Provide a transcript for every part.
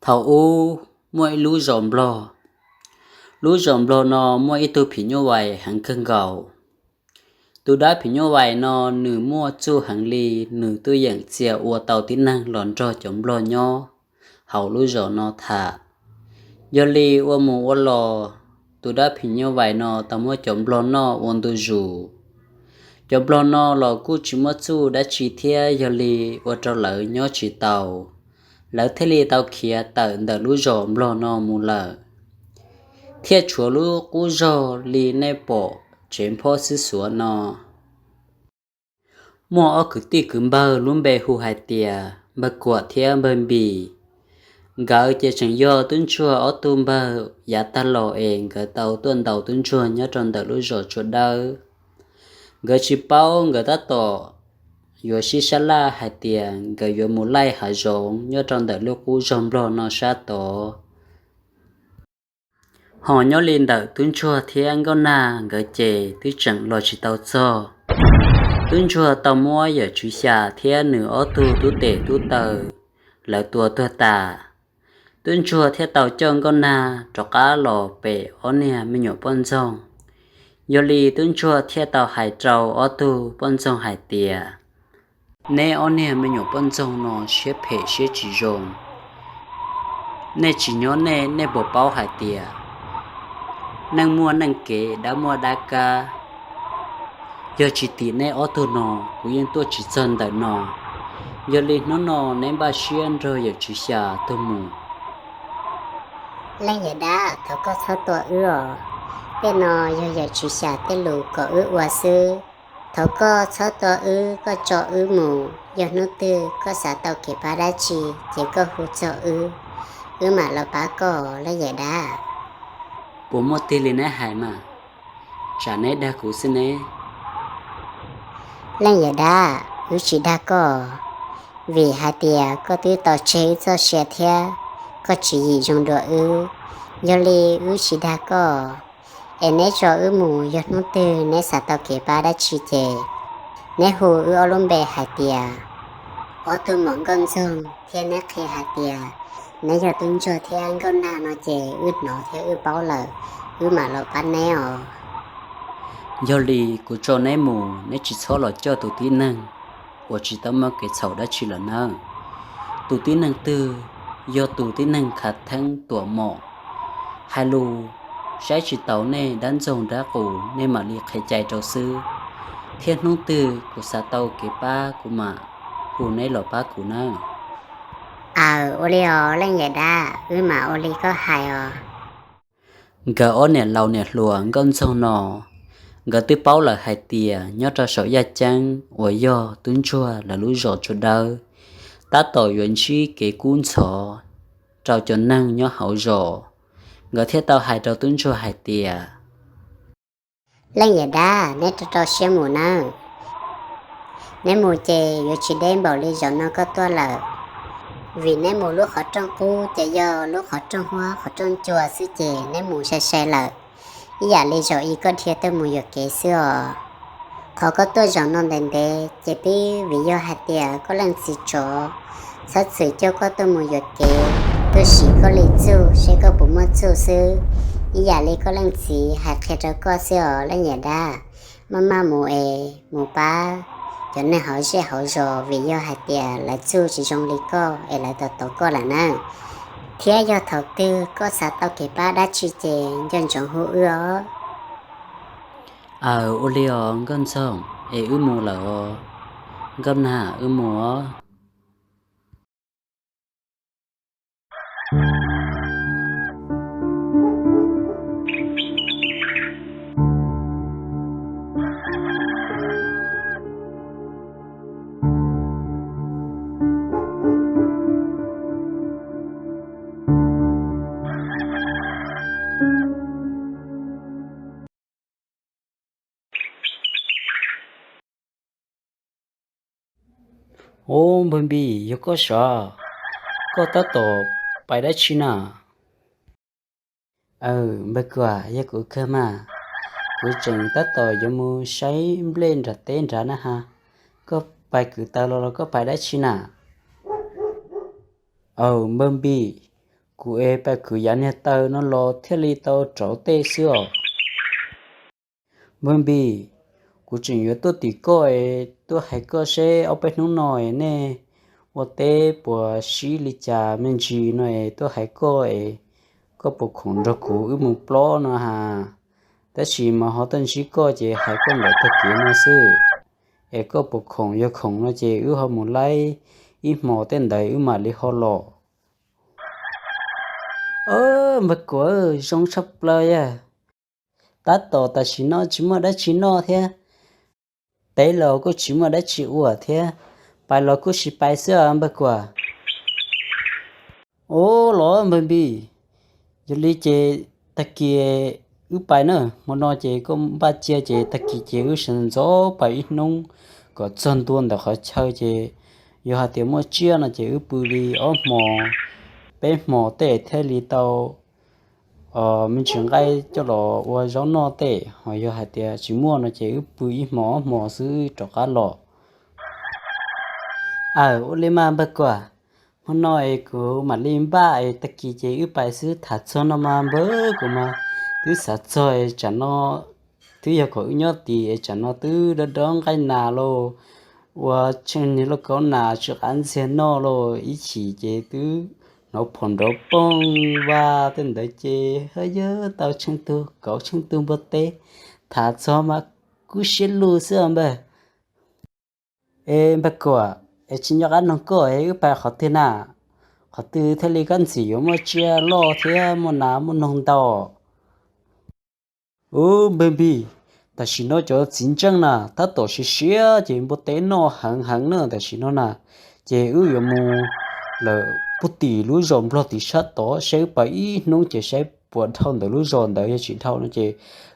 Thaum ub muaj ib lub zos Nplog. Lub zos Nplog no muaj ib tug phim nyuj vais heev kawg nkaus. Tus dab phim nyuj vais no nws muaj txuj heev li, nws twb yeem txia ua tau tib neeg los nrog cov Nplog nyob hauv lub zos no tham. Yog li ua mus ua los, tus dab phim nyuj vais no tau muab cov Nplog noj ua ntu zus. Cov Nplog no los kuj tsis muaj txuj dab tsi thiab, yog li ua rau lawv nyob tsis tau. Lawv thiaj li tau khiav tawm ntawm lub zos Nplog no mus lawm. Thiaj tshuav lub qub zog li nej pom tsev nphob xwb xuav no. Muaj ob kwv tij kwv npawg lub npe hu hais tias Npawg Kuam thiab Npawg Npis. Nkawd ces tseem yog tub ntsuag ob tug npawg yav tag los es nkawd tau tuaj ntaus tub ntsuag nyob rau ntawm lub zos Tsua Dawb. Nkawd tsis paub, nkawd tab tom yuav sib sab laj hais tias nkawd yuav mus laij hav zoov nyob rau ntawm lub qub zog Nplog no sab tod. Ho nyob li ntawm tub ntsuag thiab nkauj nag nkawd ces twb tseem los tsis tau txog. Tub ntsuag tau muab yawm tswv xyas thiab nws ob tug tub tes tub taw lawv tua tuag tas. Tub ntsuag thiaj tau coj nkauj nag rov qab los pem ob niag me nyuam poj ntxoog. Yog li tub ntsuag thiaj tau hais rau ob tug poj ntxoog hais tias, neb ob niag me nyuam poj ntxoog no siab phem siab tsis zoo. Nej tsis nyob nej, nej puas paub hais tias neeg muaj neeg kev, dab muaj dab kab. Yog tsis tim neb ob tug no, kuv yeej tuaj tsis txog ntawm no. Yog li hnub no neb npaj siab nrog yawm tswv xyas tuag mus. Leej yawm dab, thov koj txhob tua wb os. Tej no yog yawm tswv xyas tej lus kom wb ua xwb. Thov koj txhob tua wb, koj tso wb mus. Yog hnub twg koj xav tau kev pab dab tsi ces koj hu txog wb, wb mam los pab koj, leej yawm dab. Puas muaj tiag li neb hais mas? Tsam neb dag kuv xwb ne. Leej yawm dab, wb tsis dag koj, vim hais tias koj twb tau tseg wb txoj sia thiab koj tswv yim zoo dua wb. Yog li wb tsis dag koj, es neb tso wb mus, yog hnub twg neb xav tau kev pab dab tsi ces neb hu wb ob lub npe hais tias ob tug mom nkauj ntxoog thiab neb qhia hais tias neb yog tub ntsuag thiab nkauj nag no ces wb hnov thiab wb paub lawm, wb mam los pab neb os. Yog li kuv tso neb mus, neb tsis txhob los coj tus tib neeg uas tsis tau muaj kev txhaum dab tsi lawm nawb. Tus tib neeg twg yog tus tib neeg khav theeb tuam mom, hais lus saib tsis taus nej dab ntxoog dab qus, nej mam li qhia cai rau xwb, thiab hnub twg kuv xav tau kev pab kuv mam hu neb los pab kuv nawb. Aws, ua li os leej yawm dab, wb mam ua li koj hais os. Nkawd ob niam laus niam hluas nkauj ntxoog no, nkawd twb paub lawm hais tias nyob rau saum yaj ceeb uas yog tub ntsuag lawv lub zos Tsua Dawb, tab tom yuav ntsib kev kub ntxhov rau cov neeg nyob hauv zos. Nkawd thiaj tau hais rau tub ntsuag hais tias, leej yawm dab, neb rau rau siab mus nawb. Neb mus ces yuav tsis deb npaum li zaum no koj tuaj lawm, vim neb mus lub qhov rooj qub ces yog lub qhov rooj huab qhov rooj cua xwb ces neb mus sai sai lawm, ib yam li zaum i koj dhia tuaj mus yuam kev xwb os. Qhov koj tuaj zaum no ntev ntev ces twb vim yog hais tias koj leej txiv tsov txhob txwm coj koj tuaj mus yuam kev, tuaj sim koj li txuj seb koj puas muaj txuj xwb, ib yam li koj leej txiv hais qhia rau koj xwb os leej yawm dab. Maj maj mus es mus pab cov neeg hauv zej hauv zos, vim yog hais tias lawv txuj tsis zoo li koj es lawv tos tos koj lawm nawb. Thiab yog thaum twg koj xav tau kev pab dab tsi ces nco ntsoov hu wb os. Aws, ua li os nkauj ntxoog, es wb mus lawm os. Nkauj nag, wb mus os. Ub, npawg Npis, yog koj sav, koj tab tom pais dab tsi na? Aws, npawg Kuam, yog kuv kawg mas. Kuv tseem tab tom yuav mus saib nplej nram teb nrad na ha. Koj pais kwv taws los los koj pais dab tsi na? Aws, npawg Npis, kuv es pais kwv yav niag taw no los thiaj li tau rauv tej xwb os. Npawg Npis, kuv tseem yuav tuaj tim koj es tuaj hais koj seb ob peb hnub no es nej ua teb puas sib li cas me ntsis no es tuaj hais koj es koj puas khoom nrog kuv wb mus plob no has. Tab sis mas ho tuaj ntsib koj ces hais koj ntawm tag kis no xwb, es koj puas khoom, yog khoom no ces wb ho mus laib ib hmos tej ntawd wb mam li ho los. Npawg Kuam, zoo tshaj plaws yog. Tab tom tam sim no tsis muaj dab tsi noj thiab, teb los kuj tsis muaj dab tsi ua thiab, pais los kuj sis pais xwb os npawg Kuam. Ua los npawg Npis, yog li ces tag kis wb pais na, hmo no ces koj npaj cia ces tag kis ces wb sawv ntxov pais ib hnub kom txog ntua ntawm qhov chaw ces yog hais tias muaj tsiaj no ces wb pw li ob hmos peb hmos tej thiaj li tau me ntsis nqaij coj los ua zaub noj tej, ho yog hais tias tsis muaj no ces wb pw ib hmos ob hmos xwb rov qab los. Aw, ua li mas npawg Kuam, hmo no es kuv mam li npaj es tag kis ces wb pais xwb, tham txog no mas npawg Kuam mas twb xav txog es tsam no twb yog kom wb nyob tid es tsam no twb dob dob nqaij nas los ua tsheej niag lauj kaub nas tsw qab ntxiag noj los ib chim ces twb hnov phom nrov poog vaj tej ntawd ces ha yog tau tsheej tug kauv tsheej tug npua teb. Tham txog mas kub siab lug xwb os npawg. Es npawg Kuam, es tsis nco qab noog koj es wb pais qhov twg na? Qhov twg thiaj li kab ntxim yuav muaj tsiaj loj thiab muaj nas muaj noog ntau? Ub npawg Npis, tam sim no cov txiv ntseej na tab tom siav siav ces npua teb noj heev heev na tam sim no na, ces wb yuav mus lawm puag tim lub zos nplog tim sab tod, saib wb pais ib hnub ces saib puas dhau ntawm lub zos ntawd, yog tsis dhau no ces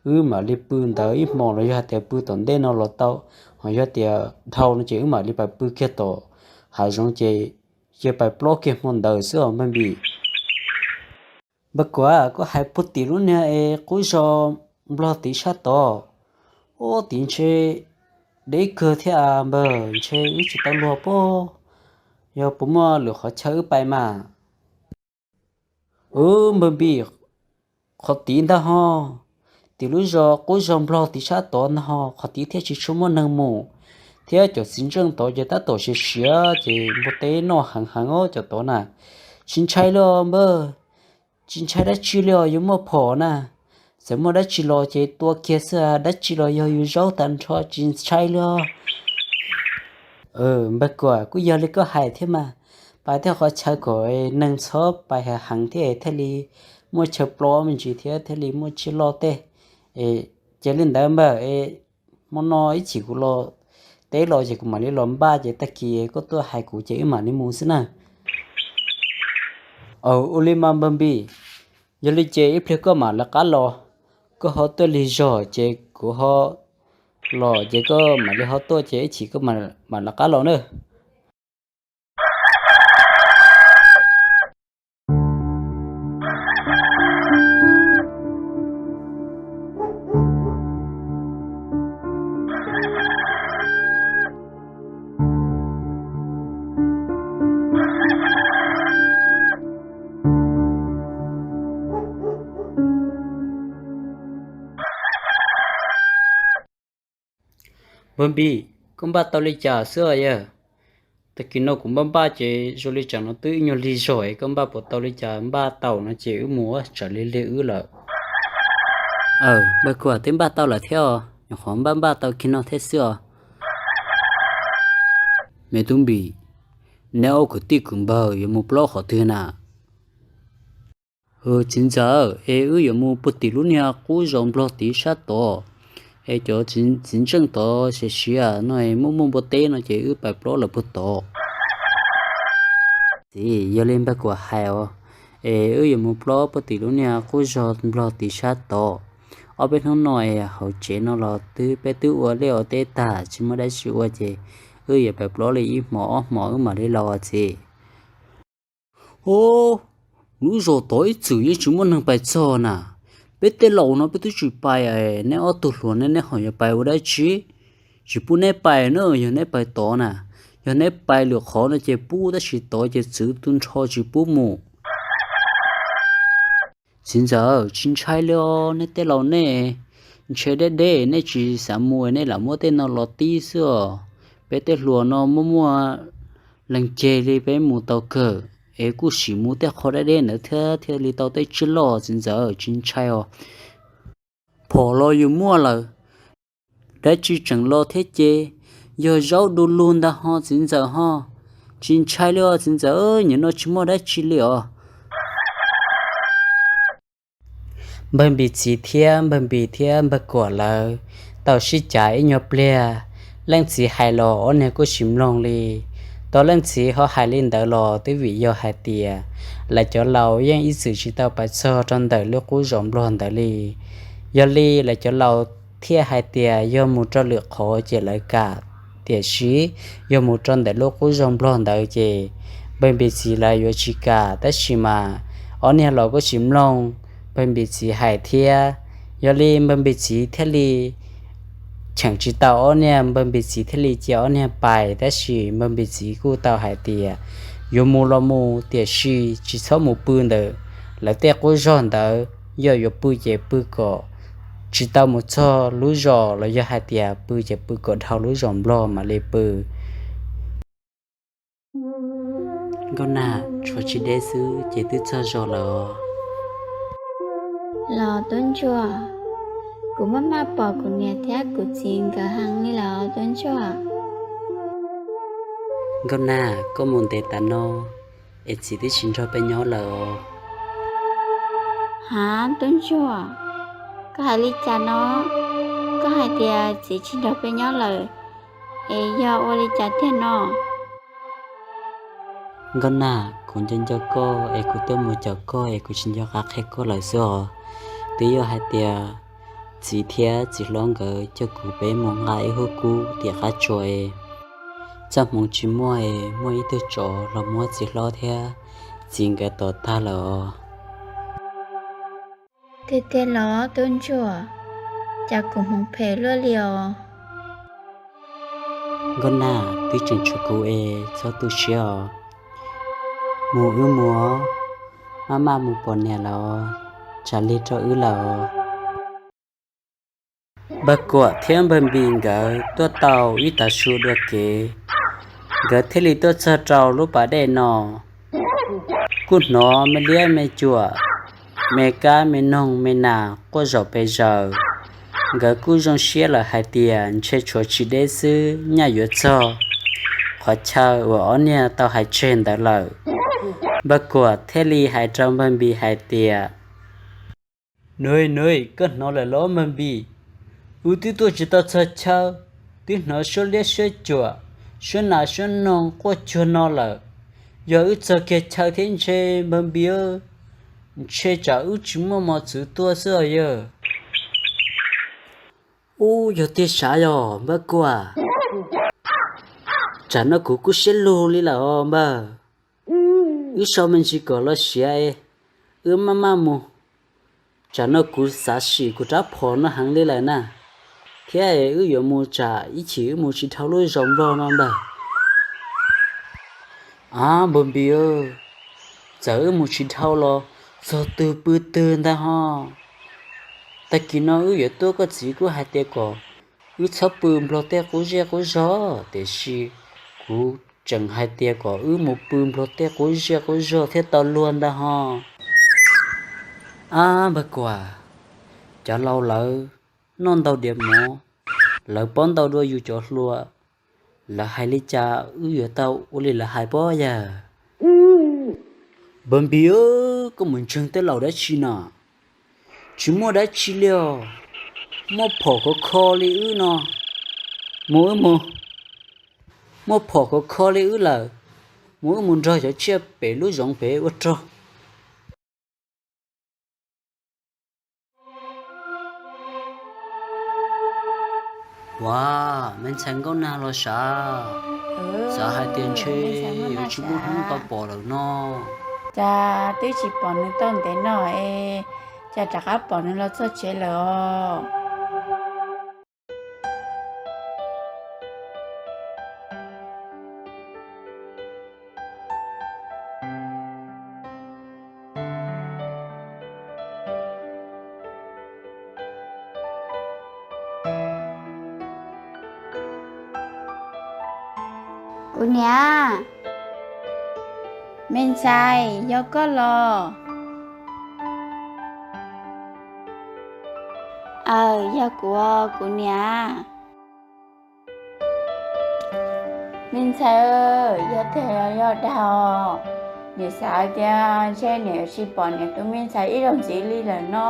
wb mam li pw ntawd ib hmos los yog hais tias pw tom ntej no los tau, ho yog tias dhau no ces wb mam li pais pw kiag tom hav zoov ces cia pais plob kiag hmo ntawd xwb os npawg Npis. Npawg Kuam, koj hais puag tim lub niag es qub zos nplog tim sab tod, ub tid ntshe deb kawg thiab npawg, ntshe wb tsis tau luag pob, yog puas muaj lwm qhov chaw wb pais mas? Ub npawg Npis, qhov tid ntag ho, tim lub zos qub zos nplog tim sab tod ntag ho, qhov tid thiaj tsis tshua muaj neeg mus, thiab cov txiv ntseej tod ces tab tom siav siav ces npua teb noj heev heev os cov tod na. Tsis ntshai li os npawg, tsis ntshai dab tsi li os, yuav muaj phom na, txawm muaj dab tsi los ces tua kiag xwb, dab tsi los yog yus zaub tag nrho tsis ntshai li os. Npawg Kuam, kuj yog li koj hais thiab mas, pais tej qhov chaw kom neeg txhob pais heev heev thiab thiaj li muaj chaw plob me ntsis thiab thiaj li muaj tsiaj loj tej. Ces li ntawd npawg, hmo no ib chim kuv los teb los ces kuv mam li los npaj ces tag kis koj tuaj hais kuv ces wb mam li mus xwb na. Aw, ua li mas npawg Npis, yog li ces ib pliag koj mam lawv qab los, koj ho tuaj lig zog ces kuv ho los ces koj mam li ho tuaj ces ib chim koj mam lawv qab los na. Npawg Npis, koj npaj tau li cas xwb os yawg? Tag kis no kuv npaj npaj ces zoo li tsam no twb ib nyuag lig zog es koj npaj puas tau li cas, npaj tau no ces wb mus, tsam lig lig wb lawm. Aw, npawg Kuam, twb npaj tau lawm thiab os, nyuam qhuav npaj npaj tau kiag no thiab xwb os. Me tub Npis, neb ob kwv tij kwv npawg yuav mus plob qhov twg na? Txiv ntxawm, es wb yuav mus puag tim lub niag qub zos nplog tid sab tod, es cov txiv ntseej tod siav siav no es muaj muaj npua teb no ces wb pais plob lawm puag tod. Txiv, yog li npawg Kuam hais os, es wb yuav mus plob puag tim lub niag qub zos nplog tid sab tod. Ob peb hnub no es hauv tsev no los twb peb twb ua liaj ua teb tag tsis muaj dab tsi ua ces wb yuav pais plob li ib hmos ob hmos wb mam li los txiv. Ub, lub zos tod ib txwm yeej tsis muaj neeg pais txog na. Peb tej laus no peb twb tsis pais, neb ob tug hluas ne neb ho yuav pais ua dab tsi? Tsis pub neb pais na, yog neb pais tod na. Yog neb pais lwm qhov no ces pub, tab sis tod ces txwv tu nrho tsis pub mus. Txiv ntxawm, tsis ntshai li os, nej tej laus nej ntshe deb deb, nej tsis xav mus nej lam muab tej no los tib xwb os. Peb tej hluas no muaj muaj leej ceg li peb mus tau kawg, es kuj sim mus tej qhov deb deb ntawd thiab thiaj li tau tej tsiaj loj. Txiv ntxawm, tsis ntshai os, phom los yus muaj lawm, dab tsi tseem los thiab ces yog zaub du lug ntag ho txiv ntxawm ho. Tsis ntshai li os txiv ntxawm, nim no tsis muaj dab tsi li os. Npawg Npis txiv thiab Npawg Npis thiab Npawg Kuam lawv tau sib cav ib nyuag pliag, leej txiv hais los ob niag kuj tsis mloog li. Tos leej txiv ho hais li ntawd los twb vim yog hais tias lawv cov laus yeej ib txwm tsis tau pais txog rau ntawm lub qub zos nplog ntawd li. Yog li lawv cov laus thiaj hais tias yog mus rau lwm qhov ces lawv kam, tiam sis yog mus rau ntawm lub qub zos nplog ntawd ces Npawg Npis txiv lawv yuav tsis kam. Tab sis mas ob niag los kuj tsis mloog Npawg Npis txiv hais thiab. Yog li Npawg Npis txiv thiaj li cheem tsis tau ob niag, Npawg Npis txiv thiaj li cia ob niag pais. Tab sis Npawg Npis txiv kuj tau hais tias yuav mus los mus, tiam sis tsis txhob mus pw ntawm lawv tej qub zos ntawd, yog yuav pw ces pw kom tsis tau mus txog lub zos, los yog hais tias pw ces pw kom dhau lub zos nplog mam li pw. Nkauj Nag, tshuav tsis deb xwb ces twb txog zos lawm os. Los tub ntsuag, kuv maj maj pom kuv niam thiab kuv txiv nkawd heev li lawm os tub ntsuag. Nkauj Nag, koj mus ntev tas no es txiv twb tsis nrog peb nyob lawm os. Hav tub ntsuag, koj hais li cas no? Koj hais tias txiv tsis nrog peb nyob lawm, es yog ua li cas tiag no? Nkauj Nag, kuv nco nco koj es kuv tuaj mus caum koj es kuv tsis nco qab qhia koj lawm xwb os. Twb yog hais tias txiv thiab txiv hlob nkawd coj kuv peb mus nqa ib hub kub tim qab tsua es txoj hmoov tsis muaj es muaj ib tug tsov los muab txiv hlob thiab txiv nkawd tom tag lawm os. Tiag tiag los tub ntsuag, cas kuv hmoov phem luaj li os. Nkauj Nag, twb tseem tshuav kuv es txhob tu siab os. Mus wb mus, maj maj mus pom niam lawm, tsam lig rau wb lawm. Npawg Kuam thiab Npawg Npis nkawd tuaj tau ib tav su dua kev, nkawd thiaj li tuaj txog rau lub pas dej no. Kuj hnov me liab me cuam, me kab me noog me nas quaj zaum pes zaws. Nkawd kuj zoo siab lawm hais tias ntshe tshuav tsis deb xwb nyaj yuav txog qhov chaw uas ob niag tau hais tseg ntawd lawm. Npawg Kuam thiaj li hais rau Npawg Npis hais tias, Nws nws, koj hnov lawm los Npawg Npis? Wb twb tuaj tsis tau txog chaw, twb hnov suab liab suab cuam, suab nas suab noog quaj cuag no lawm. Yog wb txog kiag chaw thiab ntshe Npawg Npis, ntshe tsam wb tsis muaj mos txwv tuaj xwb os yawg. Ub, yog tiag sav yog Npawg Kuam? Tsam no kuv kuj siab lug li lawm os npawg. Wb so me ntsis kom los siav, wb maj maj mus. Tsam no kuv xav sim kuv rab phom no heev li lawm na, thiab wb yuav mus tsam ib chim wb mus tsis dhau lub zos nplog no npawg. Av Npawg Npis, txawm wb mus tsis dhau los txog twg pw twg ntag ho. Tag kis no wb yuav tuaj koj txiv kuj hais tias kom wb txhob pw nplog tej qub zej qub zog, tiam sis kuv tseem hais tias kom wb mus pw nplog tej qub zej qub zog thiaj tau luag ntag ho. Ab Npawg Kuam, cov laus lawv noj ntau diav mov, lawv paub ntau dua yus cov hluas, lawv hais li cas wb yuav tau ua li lawv hais pob yawg. Npawg Npis, koj mus ntseeg tej laus dab tsi no? Tsis muaj dab tsi li os. Muaj phom khov kho li wb no, mus wb mus. Muaj phom khov kho li wb lawm, mus wb mus nrog cov tsiaj pem lub zoov pem ua rog. Ua, me ntxhais Nkauj Nag los sav? Xav hais tias ntshe yuav tsis muaj hnub tau pom lawm no. Cas twb tsis pom nws tau ntev no es, cas rov qab pom nws los txog tsev lawm os. Kuv niam. Me ntxhais, yog koj los? Aw, yog kuv, kuv niam. Me ntxhais, yog tiag yog dag? Niam xav tias ntshe niam tsis pom niam tus me ntxhais ib zaug ntxiv li lawm no.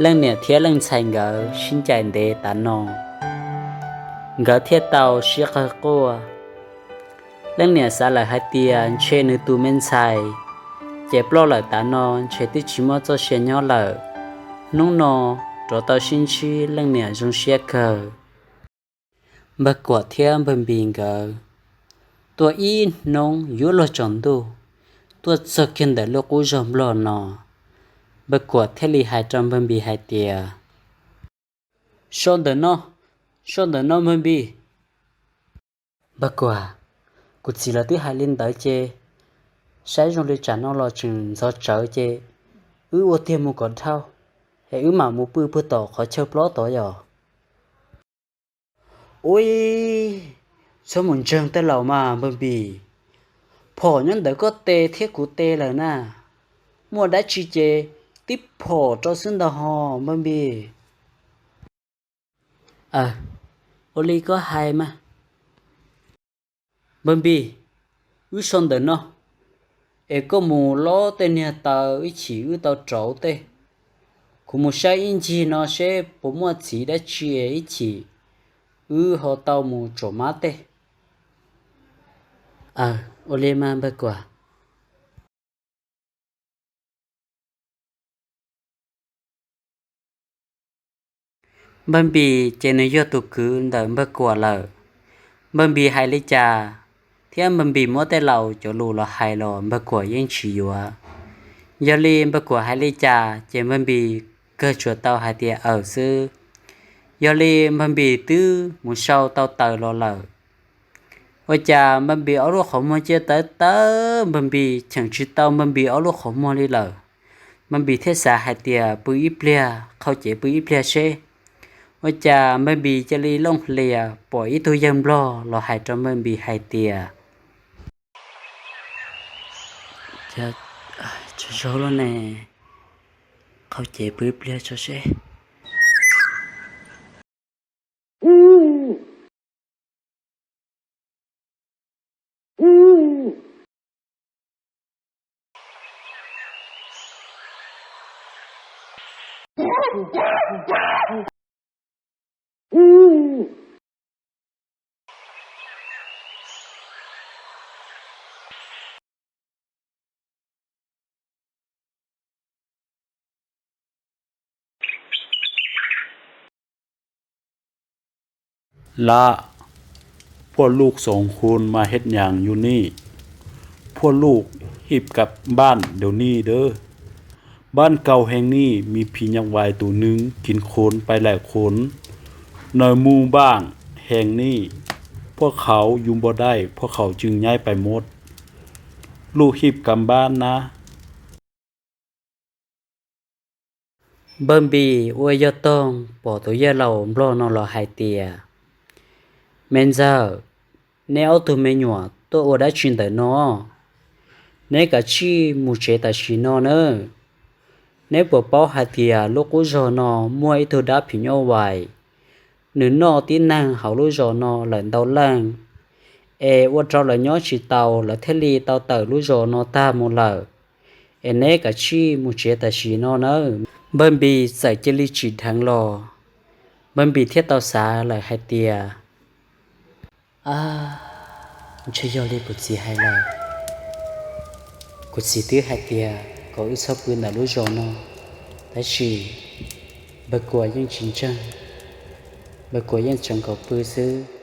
Leej niam thiab leej ntxhais nkawd sib ncaim ntev tav no, nkawd thiaj tau sib qawg quaj. Leej niam xav lawm hais tias ntshe nws tus me ntxhais ces ploj lawm tav no ntshe twb tsis muaj txoj sia nyob lawm. Hnub no rov tau sib ntsib leej niam zoo siab kawg. Npawg Kuam thiab Npawg Npis nkawd tuaj ib hnub yuav luag tsaus ntuj, tuaj txog kiag ntawm lub qub zog nplog no. Npawg Kuam thiaj li hais rau Npawg Npis hais tias, So ntawm no, so ntawm no Npawg Npis. Npawg Kuam, kuv txiv lawv twb hais li ntawd ces saib zoo li tsam no los tseem ntxhov tsawv ces wb ua tiag mus kom dhau, es wb mam mus pw puag tom qhov chaw plob tod yom. Ua, txhob mus ntseeg tej laus mas Npawg Npis. Phom nyob ntawm koj tes thiab kuv tes lawm na. Muaj dab tsi ces tib phom rau xwb ntag hos Npawg Npis. Aw, ua li koj hais mas. Npawg Npis, wb so ntawm no, es koj mus lob tej niag taws ib chim wb tau rauv tej. Kuv mus saib ib ncig no seb puas muaj txiv dab tsi ib chim wb ho tau mus tsom mab tej. Aw, ua li mas Npawg Kuam. Npawg Npis ces nws yog tus kwv ntawm Npawg Kuam lawm. Npawg Npis hais li cas thiab Npawg Npis muab tej laus cov lus los hais los Npawg Kuam yeej tsis yuav. Yog li Npawg Kuam hais li cas ces Npawg Npis kawg tsuas tau hais tias aw xwb. Yog li Npawg Npis twb mus sau tau taws los lawm. Ua cas Npawg Npis ob lub qhov muag cia tawv tawv, Npawg Npis cheem tsis tau Npawg Npis ob lub qhov muag li lawm. Npawg Npis thiaj xav hais tias pw ib pliag, qhau cev pw ib pliag seb. Ua cas Npawg Npis cia li looj hlias pom ib tug yawg nplog los hais rau Npawg Npis hais tias, Tsov zaug loj ne, qhau cev pw ib pliag tso seb. Laj, พวกลูกสองคนมาเฮ็ดหยังอยู่นี่ พวกลูกรีบกลับบ้านเดี๋ยวนี้เด้อ บ้านเก่าแห่งนี้มีผียักษ์วายตัวหนึ่งกินคนไปหลายคน ในหมู่บ้านแห่งนี้ พวกเขาอยู่บ่ได้ พวกเขาจึงย้ายไปหมด ลูกรีบกลับบ้านนะ Npawg Npis ua yog toog pom tus yawg laus nplog no los hais tias, Me ntxawg, neb ob tug me nyuam tuaj ua dab tsi ntawm no? Neb kav tsij mus tsev tam sim no nawb. Neb puas paub hais tias lub qub zog no muaj ib tug dab phim nyuj vais, nws noj tib neeg hauv lub zos no lawm ntau leej, es ua rau lawv nyob tsis tau, lawv thiaj li tau tawm lub zos no tag mus lawm. Es neb kav tsij mus tsev tam sim no nawb. Npawg Npis txawm cia li tsim dheev los, Npawg Npis thiaj tau xav lawm hais tias, Ntshe yog li kuv txiv hais lawm. Kuv txiv twb hais tias kom wb txhob pw ntawm lub zos no, tab sis Npawg Kuam yeej tsis ntseeg, Npawg Kuam yeej tseev kom pw xwb.